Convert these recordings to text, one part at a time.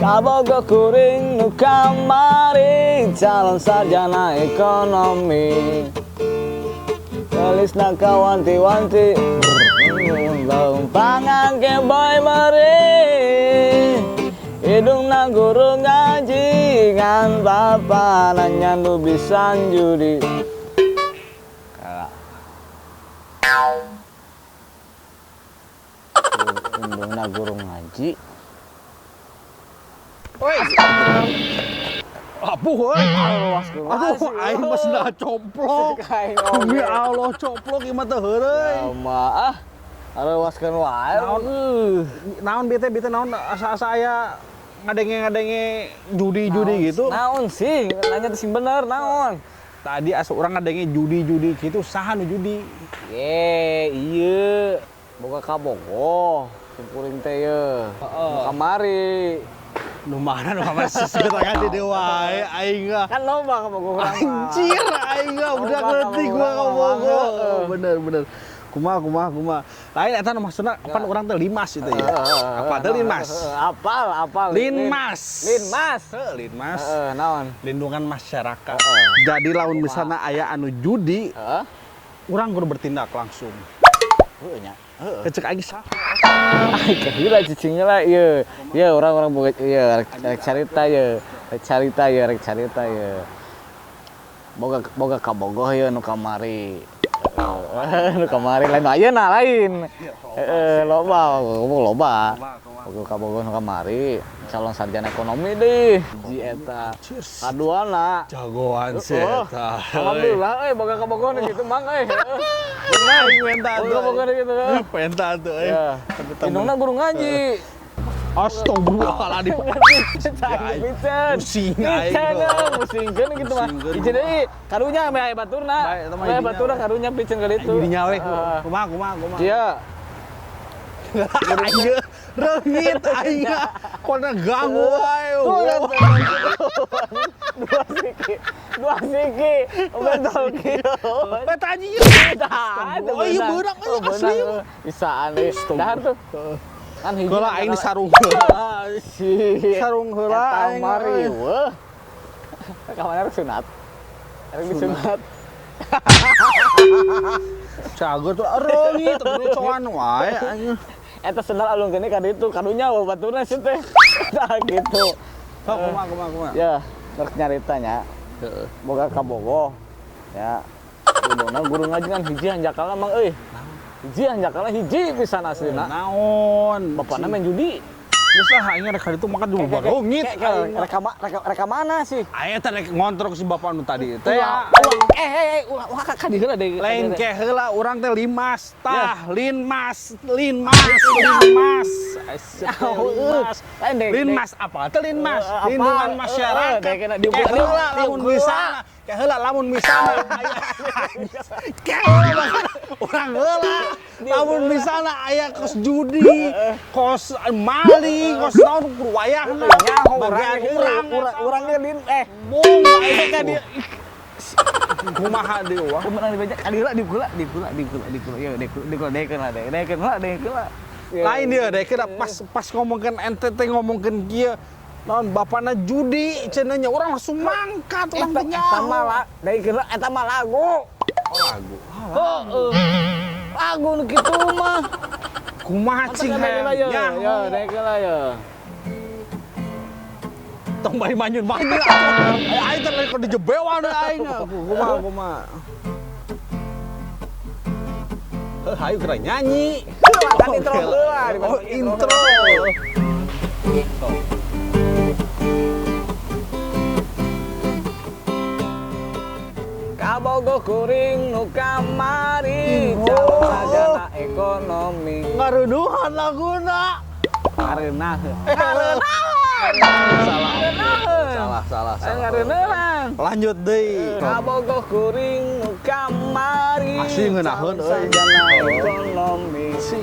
Kabogoh kuring nu kamari, calon sarjana ekonomi. Geulisna kawanti-wanti, leumpang ge boy meri. Indungna guru ngaji, ngan bapana nyandu pisan judi. Kalah. Indungna guru ngaji. Oi. Apuh euy. Aduh, aing mah sendal coplok. Demi Allah, coplok ieu mah teu heureuy. Ya mah ah. Areuwaskeun wae. Naon? Naon bete bete naon asa-asa aya ngadenge-ngadenge judi-judi gitu. Naon sih? Nanya teh sing bener naon? Tadi asa urang ngadenge judi-judi gitu, saha nu judi? Ye, iya. Boga kabogoh. Kuring teh ye. Nu kamari. Nu mana nu kamari sisir di dieu wae aing mah. Kan loba kabogoh urang mah. Anjir, aing mah udah ngerti gua kabogoh. Bener bener. Kumaha kumaha kumaha. Lain eta nu maksudna pan urang teh limas itu ya. Apa teh linmas? Apal, apal. Linmas. Linmas. Heuh, linmas. Heeh, naon? Lindungan masyarakat. Jadi lamun misalnya aya anu judi, urang kudu bertindak langsung. Heuh nya. Heeh. Kecek aing saha? Ay, gila cicingnya lah, iya. Iya, orang-orang boga iya rek, rek carita ye. Rek carita ye, rek carita ye. Boga boga kabogoh ye nu kamari. Nu kamari lain ayeuna lain. Heeh, loba, ngomong loba. Boga kabogoh nu kamari, calon sarjana ekonomi deh. Ji eta. Kaduana. Jagoan sih eta. Alhamdulillah euy boga kabogoh nu kitu mang euy. Bener aing menta Boga tuh. kabogoh nu kitu. Menta tuh euy. Ya. Indungna guru ngaji. Astagfirullahaladzim. Piceun. Pusing aing. Piceun, pusingkeun gitu mah. Pusingkeun. Hiji deui, karunya ame aya baturna. Bae, eta mah Ame aya hijinya. baturna karunya piceun ka ditu. Jadinya we. Heeh. Kumaha kumaha kumaha. Iya. Aing reungit aing. Kona ganggu wae. Tuh, dua siki. Dua siki. Bentol kieu. Eta anjing. Tah, Oh iya beurang Oh, anjing asli. beunang. Bisaan euy. Dahar tuh. Kan hiji. Heula aing di sarung heula. Si. Sarung heula Eta aing. mari weuh. Kamana rek sunat? Rek disunat. Cager tuh reungit lucuan wae anjing. Eta sendal alungkeun ka ditu, kadunya wa baturna sih teh. Tah gitu. Sok kumaha kumaha kumaha. Ya, rek nyaritanya. Boga kabogoh. Ya. Indungna guru ngaji kan hiji hanjakalna mang euy. Hiji hanjakalna hiji pisan aslina. Naon? Bapakna main judi. Geus lah aing rek ka ditu maka juga reungit. Rek rek mana sih? Aing teh rek ngontrok si bapak nu tadi teh. Ulah, ulah, eh, eh, eh, ulah, ulah, ka dieu heula deui. Lain ke heula urang teh limas tah, linmas, linmas, linmas. Linmas. Lain deh. Linmas apa teh linmas? Apa? Lindungan masyarakat. Deh, kena Ke heula lamun misalna, ke heula lamun misalna. Ke heula bahkan urang heula. Lamun misalna aya kos judi, kos maling, kos naon kudu wayahna. Nyaho Bagian urang urang urang ge lin eh Mung ka ka dieu. Kumaha deui wah. Kemenang dibaca ka dieu di gula di gula di gula di gula ya di gula dekeun lah dekeun lah dekeun lah. Lain dia deh kira pas pas ngomongkeun ente teh ngomongkeun kieu naon bapana judi cenah nya urang langsung mangkat urang Eta teh eta nyaho. mah dekeun lah eta mah lagu. Oh, lagu. Heeh. Lagu nu kitu mah. Kumaha cing Dekeun lah ya. nyaho. Ya dekeun lah ya. Tong bari manyun-manyun atuh. Aing teh lain dijebewan aing. Kumaha kumaha. Heuh, hayu geura nyanyi. Kan intro heula. Oh, intro. Kabogoh kuring nu kamari calon sarjana ekonomi. Ngaruduhan laguna. Karena Salah. Salah, salah, salah. Ngareuneuhan. Lanjut deui. Kabogoh kuring nu kamari. Asli ngeunaheun, calon euy. sarjana ekonomi. Sing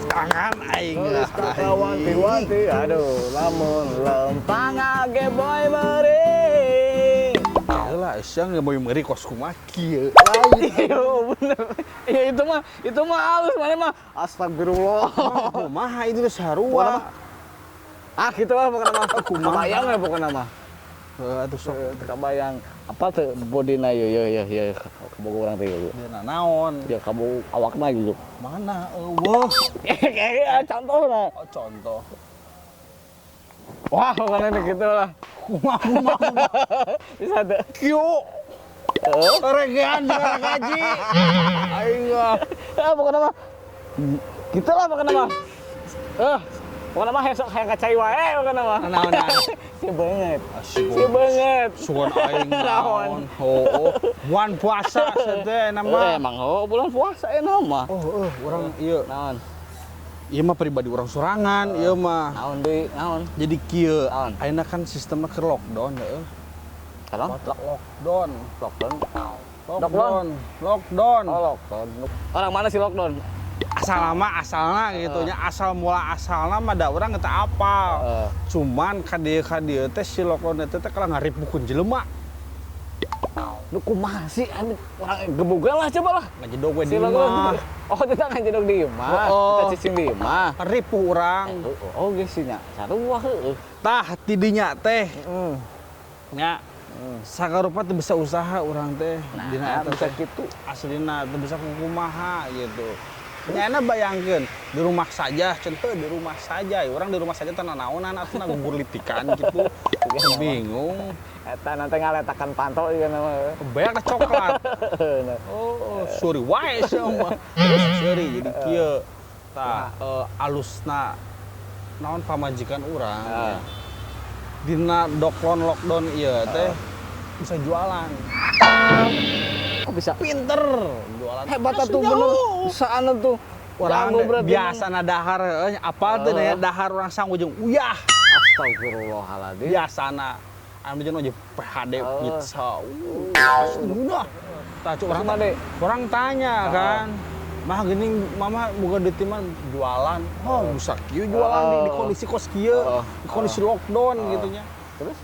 tangan aing. Tulis wanti-wanti, aduh, lamun lempang age boy meri. Heula sia geus boy meuri kos kumaha kieu. Iya bener. Iya itu mah halus mana mah. Astagfirullah. Kumaha itu geus sarua. Ah, gitu lah pokoknya mah. Kumaha? Kabayang ya pokoknya mah. Heuh atuh sok. Teu kabayang. Apa tuh bodina ieu ieu ieu ieu kabogoh urang teh ieu. Dina naon? Ya kabogoh awakna gitu. Mana euweuh. Kayak contohna. Oh, contoh. Wah, pokoknya gitu lah. Kumaha kumaha kumaha. Bisa tuh. Kieu. Regean juga gaji. Aing mah. Ah, pokoknya mah gitu lah pokoknya mah. Eh, pokoknya mah esok hayang ka cai wae pokoknya mah. Naon naon. Si beungeut. Asik. Si beungeut. Sugan aing Naon. naon. Oh, oh. Bulan puasa teh Eh, nama. emang oh bulan puasa enak mah. Oh, oh, urang ieu. Naon? Ieu mah pribadi urang sorangan, ieu mah. Naon deui? Naon? Jadi kieu, Naon? ayeuna kan sistemna keur lockdown heuh. Kalau Lockdown. Lockdown. Lockdown. Lockdown. Oh, lockdown. Orang mana sih lockdown? Asal lama asalna gitu nya, asal mula asalna mah da urang teu apal. Cuman ka dieu teh si lockdown eta teh kalah ngaripuhkeun jelema. Lu kumaha sih? Anu, orang gebugan lah coba lah. Ngajedog we Si di lockdown. imah. Oh, kita ngajedog di imah. Oh. Kita cicing di imah. Ripuh urang. Oh, geus sih nya. Sarua heueuh. Tah tidinya teh Heeh. nya sakarupa teu bisa usaha urang teh Nah, dina eta bisa teh. kitu. Aslina teu bisa kumaha gitu. Nyana bayangkeun di rumah saja, contoh di rumah saja, ya orang di rumah saja teu nanaonan atuh na gugur litikan gitu. Bingung. Eta nanti ngaletakan panto juga nama. Banyak coklat. Nah. Oh, sorry wae sia mah. Sorry jadi kieu. Tah alusna naon pamajikan urang. Ah. Ya. Dina doklon lockdown ieu teh bisa jualan. Kok bisa? Pinter jualan. Hebat Asli atuh bener. jauh. Bisaan tuh. Orang Jago berarti. biasa na dahar heuh, apal teh ya dahar urang sangu jeung uyah. Astagfirullahaladzim. Biasana anu jeung aja PHD pizza. Udah. Tah cuk urang Terus mah, Dek? orang tanya kan. Mah geuning mama boga duit mah jualan. Oh, bisa kieu jualan di kondisi kos kieu, di kondisi lockdown gitu nya. Terus?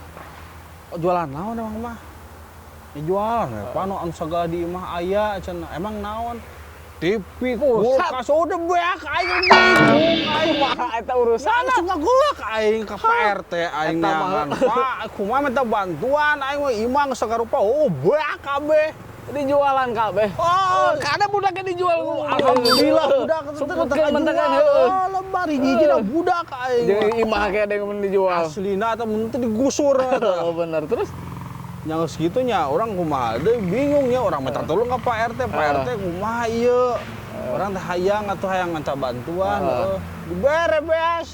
Oh, jualan naon emang mah? Ya jualan ya, pano anu sagala di imah aya cenah. Emang naon? TV, kulkas, udah beak aing bingung aing mah. Kumaha eta urusan? Langsung ngagulak aing ka Pak RT aing Eta mah. neangan. Pak, kumaha minta bantuan aing mah imah geus sakarupa oh beak kabeh. Dijualan kabeh. Oh, Kada budaknya dijual. alhamdulillah budak Sebutkeun mentekan heueuh. Oh, lebar hiji dah budak aing. Jeung imah kayak ada yang dijual. Aslina atau mun teu digusur eta. Oh bener. Terus Yang segitunya orang kumaha deui bingung ya orang minta tolong ke Pak RT, Pak RT kumaha ieu. Orang teh hayang atuh hayang minta bantuan heueuh. Dibere beas.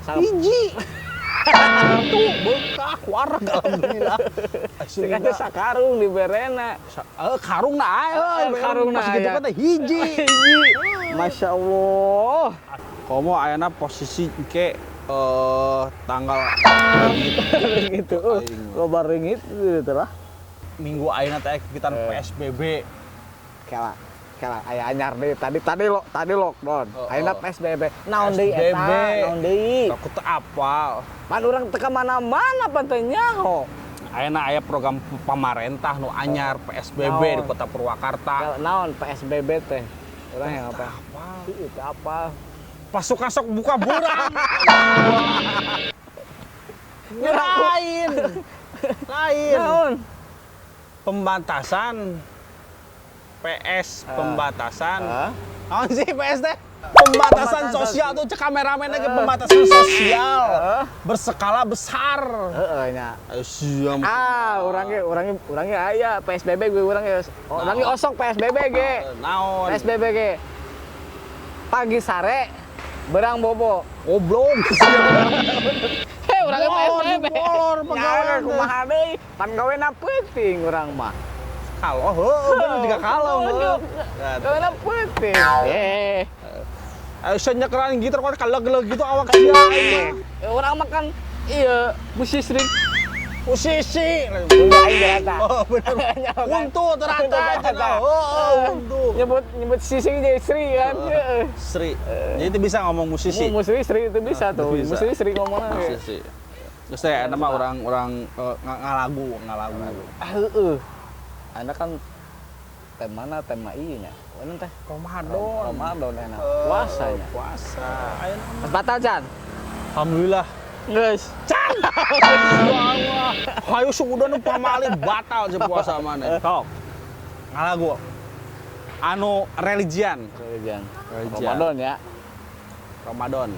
Hiji. Tuh bekah wareg alhamdulillah. Cek aja sakarung diberena. Karung na aya, Karung na pas gitu aya. kan teh hiji. Hiji. Masya Allah. Komo ayana posisi ke tanggal Gitu. Loba ringgit gitu lah. minggu ayeuna teh kegiatan PSBB. Kela kela aya anyar deui tadi tadi lo tadi lockdown. Oh, Ayeuna oh. PSBB. Naon deui eta? PSBB. Naon deui? Aku teu apal. Pan urang teu ka mana-mana pan teu nyaho. Ayeuna aya program pamarentah nu anyar PSBB Naon? di Kota Purwakarta. Kela naon PSBB teh? Urang yang apa? Apal. Itu apa? Pasukan sok buka burang. Lain. Lain. Naon? Pembatasan PS pembatasan. Ah. Naon sih PS teh? Pembatasan Pembatasan. sosial tuh cek kameramen lagi pembatasan sosial Ah. berskala besar. Heeh nya. Ayo siam. Ah, urang ge aya PSBB gue urang ge. Urang ge osok PSBB ge. Naon? PSBB ge. Pagi sare berang bobo. Goblok. Heh, urang ge Molor, PSBB. molor Nya, pegawai teh. kumaha deui? Pan gawena peuting urang mah. Kalau heuh bener juga kalau heuh. Gawena peuting. Eh, Ayo senyekeran gitar kok kaleg-leg gitu awak sia. urang mah kan iya musisi. Posisi. Enggak aing ternyata. Oh bener. Untu ternyata cenah. Oh, untu. Nyebut nyebut sisi jadi Sri kan. Heeh. Sri. Jadi itu bisa ngomong musisi. Musisi Sri itu bisa tuh. Bisa. Musisi Sri ngomongnya. Musisi. Terus saya nama orang-orang ngalagu, ngalagu. Ah, heeh. Anda kan temana tema ieu nya. Wannan teh Ramadan. Ramadan enak. Puasa nya. Puasa. Ayeuna mah. Mas batal Chan. Alhamdulillah. Geus. Can. Hayu sudah nu pamali batal je puasa maneh. Sok. Ngalagu. Anu religian. Religian. Religian. Ramadan ya. Ramadan.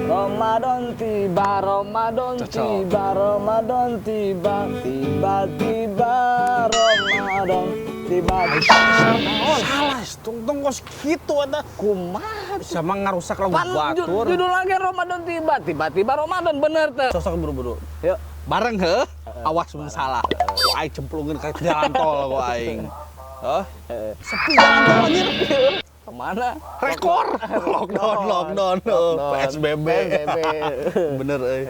Ramadan tiba, Ramadan Cocok. Tiba, Ramadan tiba, tiba-tiba Ramadan tiba. Salah, tungtung kos kitu eta. Kumaha? Sama ngarusak lagu Pan batur. judul lagi Ramadan tiba, tiba-tiba Ramadan bener tuh. Sosok buru-buru. Yuk. Bareng heuh, awas mun salah. Ku aing cemplungin ke jalan tol ku aing. Hah? Sepi jalan tol anjir. Kemana? Rekor. Lockdown, lockdown, oh, PSBB. PSBB. Bener euy.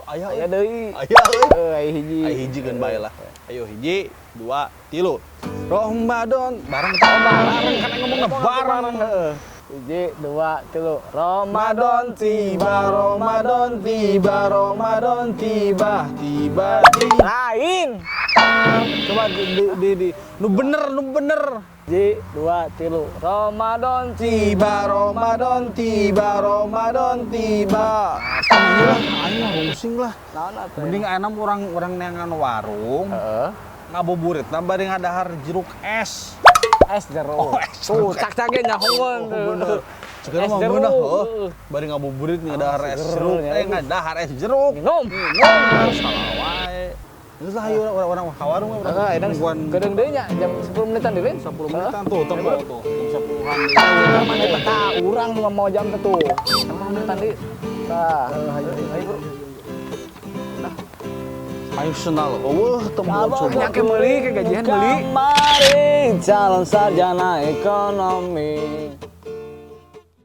Aya Aya deui. Aya euy. Eh, aya hiji. Ayo hiji kan bae lah. Ayo hiji, dua, tilu. Ramadan bareng kita bareng kan ngomongnya bareng. Heeh. Hiji, dua, tilu. Ramadan tiba, Ramadan tiba, Ramadan tiba, tiba, tiba. Lain. Coba di nu bener, nu bener. Hiji, dua, tilu. Ramadan Tiba, Ramadan tiba, Ramadan tiba. Aing lah, aing lah rungsing lah. Naon atuh? Mending ayeuna urang urang neangan warung, Heeh. Ngabuburit bari ngadahar jeruk es. Es jeruk. Oh, es Tuh, jeruk. cak-cake nyahoeun. Oh, bener. Sekarang Es mah jeruk. beunah, heuh. Bari ngabuburit ngadahar es seger, jeruk, ya. eh ngadahar es jeruk. Minum. Minum, salah wae. Geus lah ayo urang ka warung we urang. Heeh, ayeuna Nungguan kedeung deui nya jam 10 menitan deui. 10 menitan tuh, tempo tuh, jam 10-an. Mana teh urang nu mau jam teh tuh. 10 menitan deui. Tah. Ayo, ayo, bro. Ayo senal, eueuh tempo coba. Nyake meuli ke gajian meuli. Kamari calon sarjana ekonomi.